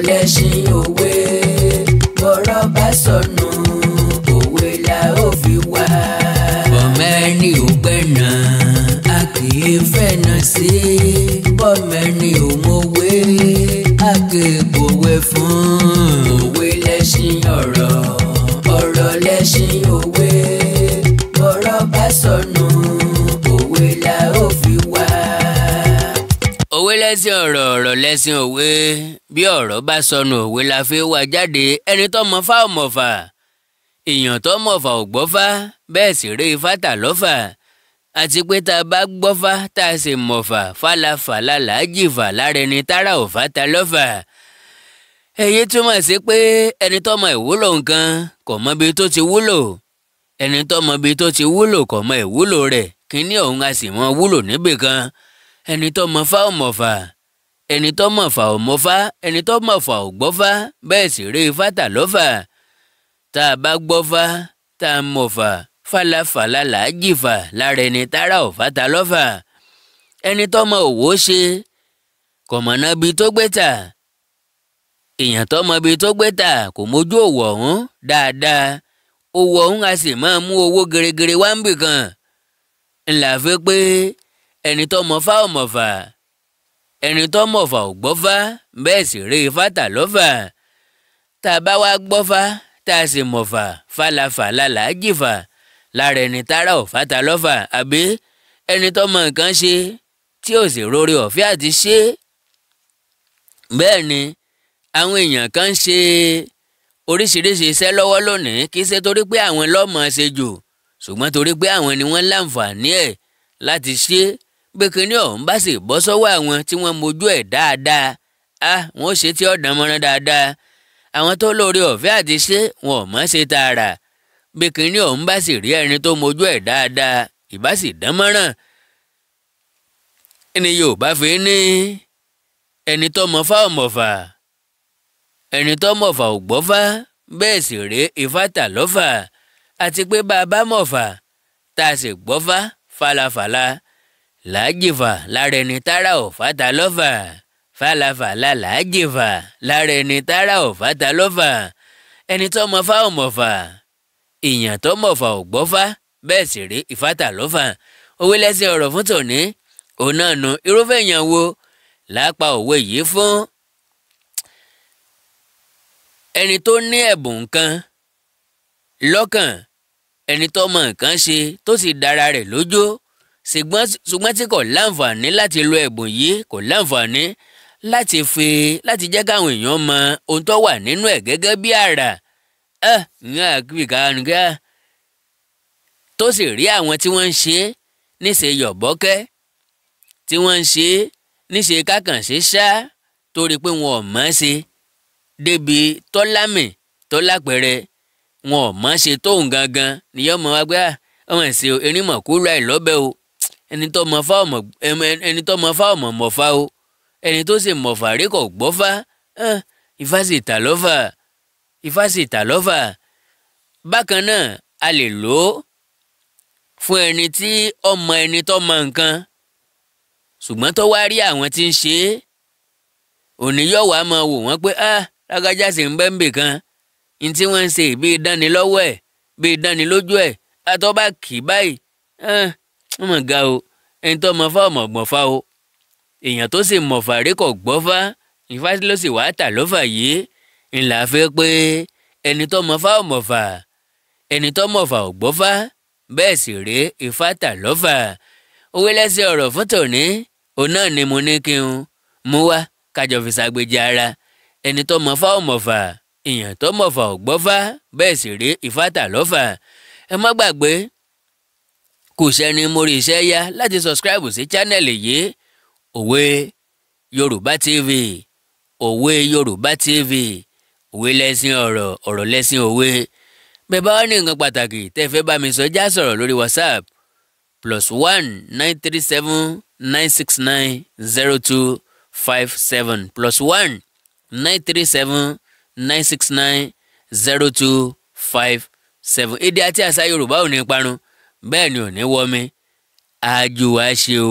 Lẹ́ṣin òwe, bọ́rọ̀ bá sọnù, òwe la ó fi wá. Bọ̀mẹ́ni ò gbẹ̀nà, a kì í fẹ̀nà sí. Bọ́mẹ́ni ò mọ̀wé, a kì í pòwe fún. Òwe lẹ́ṣin ọ̀rọ̀, ọ̀rọ̀ lẹ́ṣin òwe. Bọ́rọ̀ bá sọnù, òwe la ó fi wá. Òwe lẹ́sìn ọ̀rọ̀, ọ̀rọ̀ lẹ́sìn òwe. Bí ọ̀rọ̀ bá sọnù, òwe la fi wá jáde. Ẹni tó mọ fá ò mọ̀fà, èèyàn tó mọ̀fà ò gbọ́fá, bẹ́ẹ̀ sì rí ifá tà lọ́fà. Àti pé tá a bá gbọ́fá tá a sì mọ̀fà, fàlàfàlà làájìfà lára ẹni tára ò fà ta lọ́fà. Èyí túmọ̀ sí pé ẹni tó mọ ìwúlò nǹkan kò mọ ibi tó ti wúlò, ẹni tó mọ ibi tó ti wúlò kò mọ ìwúlò rẹ̀, kíní ọ̀hún a sì mọ wúlò níbìkan. Ẹni tó mọ fá ò mọ̀fà, ẹni tó mọ̀fà ò mọ̀fá, ẹni tó mọ̀fà ò gbọ́fá, bẹ́ẹ̀ sì rí ifá tà lọ́fà. Tá a bá gbọ́fá tá a mọ̀fà, fàlàfàlà làájìfà lára ẹni tára ò fà ta lọ́fà. Ẹni tó mọ òwò ṣe kò mọ̀nà ibi tó gbé tà, èèyàn tó mọ ibi tó gbé tà kò mójú òwò ọ̀hún dáadáa, òwò ọ̀hún a sì máa mú owó geregere wá ń bì kan. Ńlá fi pé ẹni tó mọ fá ò mọ̀fà, ẹni tó mọ̀fà ò gbọ́fá, bẹ́ẹ̀ sì rí ifá tà lọ́fà. Tá a bá wá gbọ́fá tá a sì mọ̀fà, fàlàfàlà làájìfà lára ẹni tára ò fà ta lọ́fà. Àbí ẹni tó mọ nǹkan ṣe tí ò sì rórí ọ̀fẹ́ àti ṣe. Bẹ́ẹ̀ ni àwọn èèyàn kan ń ṣe oríṣiríṣi iṣẹ́ lọ́wọ́ lónìí, kì í ṣe torí pé àwọn lọ́mọ ṣe jù, ṣùgbọ́n torí pé àwọn ni wọ́n láǹfààní ẹ̀ láti ṣe. Pé kinní ọ̀hún bá sì bọ́ sọ́wọ́ àwọn tí wọ́n mojú ẹ̀ dáadáa, á wọ́n ó ṣe tí ọ̀dàn mọ́rán dáadáa. Àwọn tó lóore ọ̀fẹ́ àti ṣe wọn ò mọ̀ ṣe tààrà. Pé kinní ọ̀hún bá sì rí ẹni tó mojú ẹ̀ dáadáa, ìbá sì dán mọ́rán. Ẹni Yorùbá fi ní ẹni tó mọ fá ò mọ̀fà, ẹni tó mọ̀fà ò gbọ́fá, bẹ́ẹ̀ sì rí ifá tà lọ́fà. Àti pé bá a bá mọ̀fà tá a sì gbọ́fá, fàlàfàlà làájìfà lára ẹni tára ò fà ta lọ́fà. Fàlàfàlà làájìfà lára ẹni tára ò fà ta lọ́fà. Ẹni tó mọ fá ò mọ̀fà, èèyàn tó mọ̀fà ò gbọ́fá, bẹ́ẹ̀ sì rí ifá tà lọ́fà. Òwe lẹ́sìn ọ̀rọ̀ fún tòní, òun náà nu. Irúfẹ́ èèyàn wo lápá òwe yìí fún? Ẹni tó ní ẹ̀bùn nǹkan lọ́kàn, ẹni tó mọ nǹkan ṣe tó sì dára rẹ̀ lójú, ṣùgbọ́n tí kò láǹfààní láti lo ẹ̀bùn yìí, kò láǹfààní láti fi láti jẹ́ káwọn èèyàn mọ ohun tó wà nínú ẹ̀ gẹ́gẹ́ bí àrà tó sì rí àwọn tí wọ́n ń ṣe níṣe yọ̀bọ́kẹ́, tí wọ́n ń ṣe níṣe kákànṣe ṣá, torí pé wọn ò mọ̀ ọ́n ṣe débi tọ́lámì tọ́lápẹ̀rẹ̀, wọn ò mọ̀ ọ́n ṣe tóun gangan nìyẹn mọ̀ wá pé ọmọ ẹ̀sìn o, erin mọ̀ kú láì lọ́bẹ̀ o. Ẹni tó mọ fá ọmọ, ẹni tó mọ fá ọmọ mọ̀fá o, ẹni tó sì mọ̀fà rí kò gbọ́fá, ifá sì tà lọ́fà, ifá sì tà lọ́fà. Bákan náà a lè lò ó fún ẹni tí ọmọ ẹni tó mọ nǹkan, ṣùgbọ́n tó wá rí àwọn tí ń ṣe é, òní yóò wá máa wò wọ́n pé lágbájá sì ń bẹ́ ń bì kan, ní tí wọ́n ń ṣe bíi dánilọ́wọ́ ẹ̀, bíi dánilójú ẹ̀, àtọ́ bá kì í báyìí, wọ́n mọ̀ ga o. Ẹni tó mọ fá ọmọ gbọ̀n fá o, èèyàn tó sì mọ̀fà rí kò gbọ́fá, ifá ló sì wá tà lọ́fà yìí. Ńlá fẹ́ pé ẹni tó mọ fá ọmọ fà, ẹni tó mọ̀fà ò gbọ́fá, bẹ́ẹ̀ sì rí ifá tà lọ́fà. Òwe lẹ́sìn ọ̀rọ̀ fún tòní, òun náà ni mo ní kí n mú wá kájọ fi ṣàgbéjì ara. Ẹni tó mọ fá ọmọ fà, èèyàn tó mọ̀fà ò gbọ́fá, bẹ́ẹ̀ sì rí ifá tà lọ́fà. Ẹ má gbàgbé, kò sẹ́ni mórí iṣẹ́ yá láti subscribe sí channel yìí, Òwe Yorùbá TV, Òwe Yorùbá TV. Òwe lẹ́sìn ọ̀rọ̀, ọ̀rọ̀ lẹ́sìn òwe. Bẹ́ẹ̀ bá wà ní nǹkan pàtàkì tẹ́ fẹ́ bá mi sọ, já sọ̀rọ̀ lórí WhatsApp +1 937 969 0257, +1 937 969 0257. Èdè àti àṣà Yorùbá ò ní parun, bẹ́ẹ̀ ni ò ní wọmi. Àjò wa ṣe o.